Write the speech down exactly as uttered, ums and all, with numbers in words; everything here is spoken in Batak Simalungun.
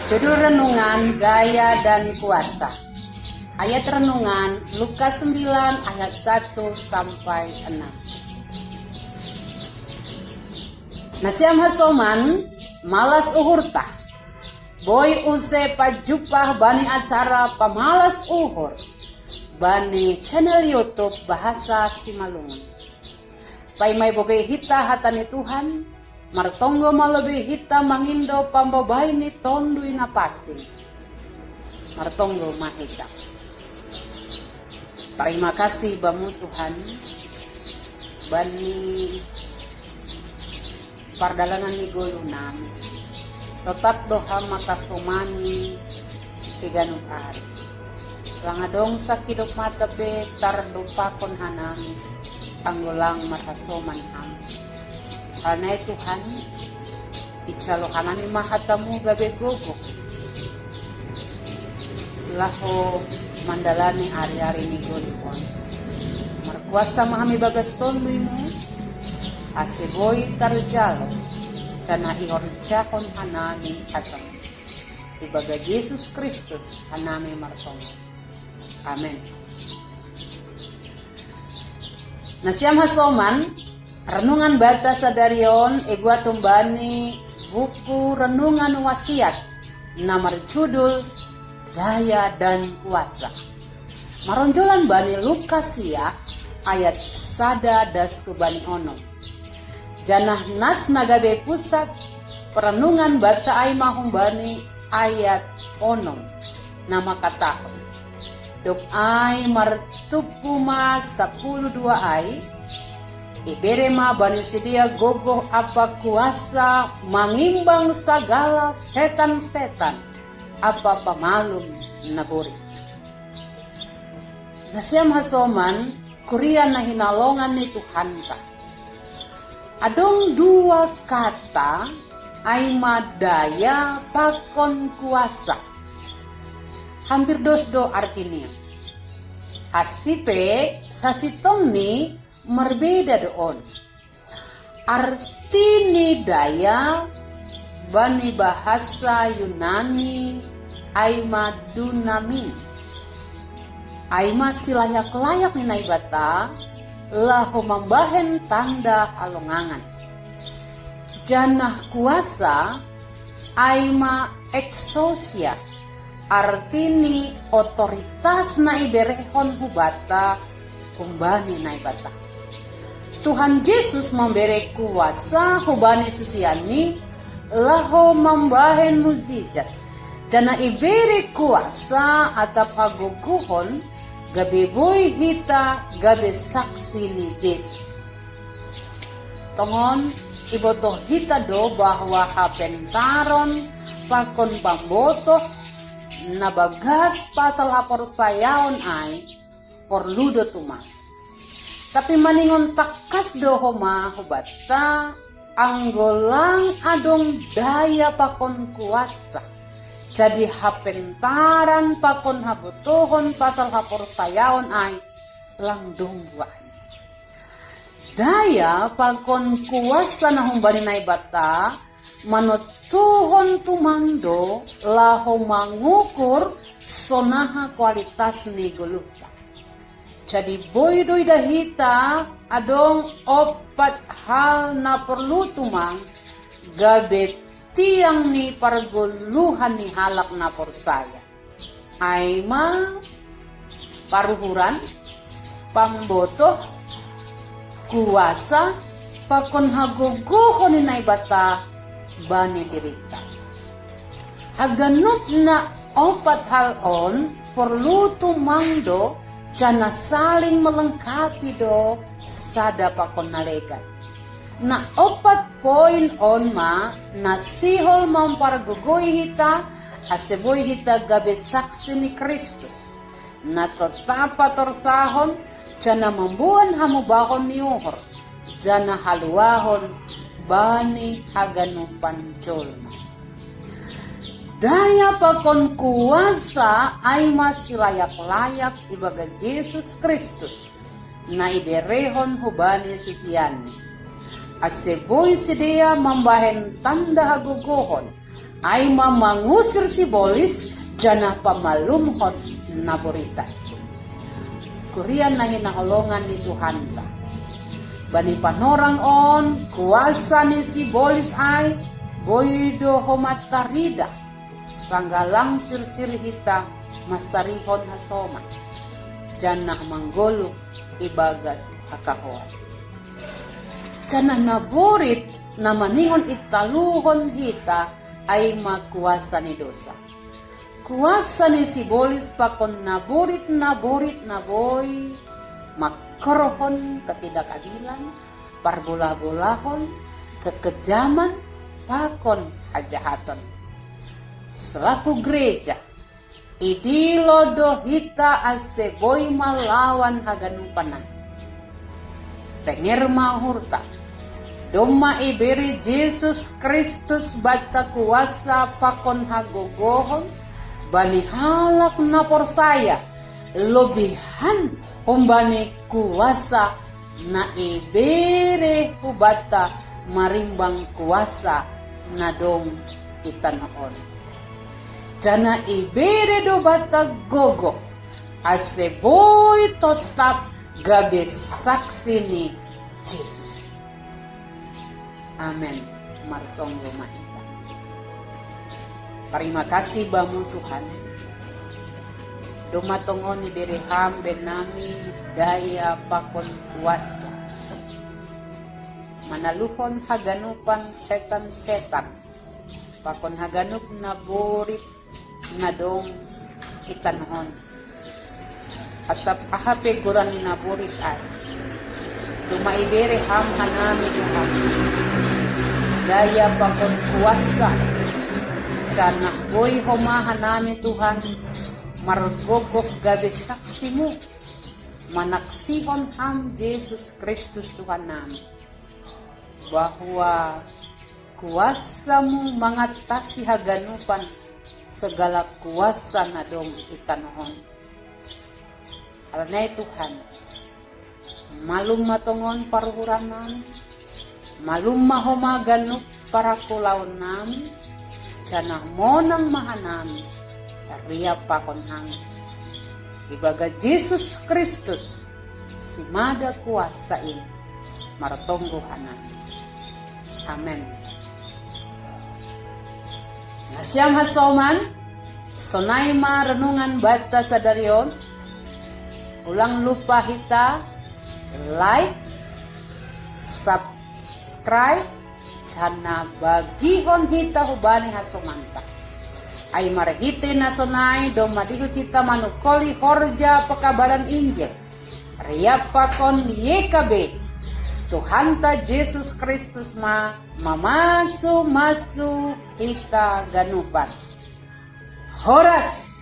Judul renungan: Daya dan Kuasa. Ayat renungan Lukas sembilan ayat satu sampai enam. Nasiam hasoman, malas uhurta. Boi use pajupah bani acara pamalas uhur bani channel YouTube Bahasa Simalungun. Paima ibage hita hata ni Tuhan, martonggo ma lebe hita mangindo pambabain ni Tonduy Napasin. Martonggo ma hita. Tarima kasih bamu Tuhan, bani pardalanan ni goluh nami. Totap do Ham matasomani siganup ari. Lang adong sakidop mata pe tardopakon hanami, anggo lang marhasoman Ham. Halnai Tuhan, ijalo hanami ma hata-Mu gabe gogoh laho mandalani ari-ari ni goluh on. Markuasa ma hami bagas Tonduy-Mu, ase boi tarjalo, janah ihorjahon hanami hata-Mu. Ibagas Jesus Kristus hanami martonggo. Amen. Nasiam hasoman, renungan banta sadari on ibuat humbani buku Renungan Wasiat, na marjudul Daya dan Kuasa. Maronjolan bani Lukas sia, ayat sada das hubani onom. Janah nas na gabe pusat perenungan banta ai ma humbani ayat onom, na mangkatahon: Dob ai martumpu ma sapuluh dua ai, ibere ma bani sidea gogoh ampa kuasa mangimbang sagala setan-setan ampa pamalum na borit. Nasiam hasoman, kuria na hinalongan ni Tuhanta. Adong dua kata, ai ma daya pakon kuasa. Hampir dos do artina. Asi pe sasintongni marbeda do on. Arti ni daya bani bahasa Yunani ai ma dunamis. Ai ma silayak-layak ni Naibata laho mambahen tanda halongangan. Janah kuasa ai ma exousia, arti ni otoritas na iberehon hu banta humbani Naibata. Tuhan Jesus mambere kuasa hubani susianNi laho mambahen mujijat, janah ibere kuasa atap hagogohon gabe boi hita gabe saksi ni Jesus. Tongon ibotoh hita do bahwa hapentaron pakon pambotoh na bagas pasal haporsayaon ai porlu do tumang. Tapi maningon tangkas do homa hubanta, anggo lang adong daya pakon kuasa, jadi hapentaran pakon habotohon pasal haporsayaon ai lang dong buahna. Daya pakon kuasa na humbani Naibata manontuhon tumang do laho mangukur sonaha kualitas ni goluhta. Jadi boi do idah hita adong ompat hal na porlu tumang gabe tiang ni pargoluhan ni halak na porsaya. Ai ma paruhuran, pambotoh, kuasa, pakon hagogohon ni Naibata bani dirinta. Haganup na ompat hal on porlu tumang do, janah saling melengkapi do sada pakon na legan. Na ompat poin on ma na sihol mampargogoi hita, ase boi hita gabe saksi ni Kristus, na totap patorsahon, janah mamboan hamobahon ni uhur, janah haluahon bani haganupan jolma. Daya pakon kuasa ai ma silayak-layak ibagas Jesus Kristus, na iberehon hubani susianNi, ase boi sidea mambahen tanda hagogohon, Ai ma mangusir si bolis, janah pamalumhon naborita. Kuria na hinaholongan ni Tuhanta. Bani panorang on, kuasa ni si bolis ai, boi do homa tarida, sanggah lang sirsir hita masarihon hasoman, janah manggoluh ibagas hakahoan. Janah naborit na maningon italuhon hita ai ma kuasa ni dosa. Kuasa ni si bolis pakon naborit-naborit na boi mangkorhon ketidakadilan, parbolah-bolahon, kekejaman, pakon hajahaton. Selaku gereja, idilo do hita ase boi malawan haganupan ai. Tenger ma uhurta, domma ibere Jesus Kristus banta kuasa pakon hagogohon bani halak na porsaya, lobihan humbani kuasa na ibere hubanta marimbang kuasa na dong i tanoh on. Janah ibere do banta gogoh, ase boi totap gabe saksi ni Jesus. Amen. Martonggo ma hita. Tarima kasih bamu Tuhan. Domma tongon ibere Ham bennami daya pakon kuasa manaluhon haganupan setan-setan, pakon haganup naborit na dong i tanoh on. Atap aha pe goran ni naborit ai, domma ibere Ham hanami Tuhan daya pakon kuasa, janah boi homa hanami Tuhan margogoh gabe saksi-Mu, manaksihon Ham Jesus Kristus Tuhannami, bahwa kuasa-Mu mangatasi haganupan segala kuasa na dong i tanoh on. Alani ai Tuhan, malum ma tongon paruhurannami, malum ma homa ganup parangkulaonnami, janah monang ma hanami riap pakon Ham. Ibagas Jesus Kristus, simada kuasa in, martonggo hanami. Amen. Nasiam hasoman, sonai ma renungan banta sadari on. Ulang lupa hita like, subscribe, janah bagihon hita hubani hasomanta. Ai marhitei na sonai domma dihut hita manungkoli horja pekabaran Injil riap pakon Y K B. Tuhanta Jesus Kristus ma mamasu-masu hita ganupan. Horas!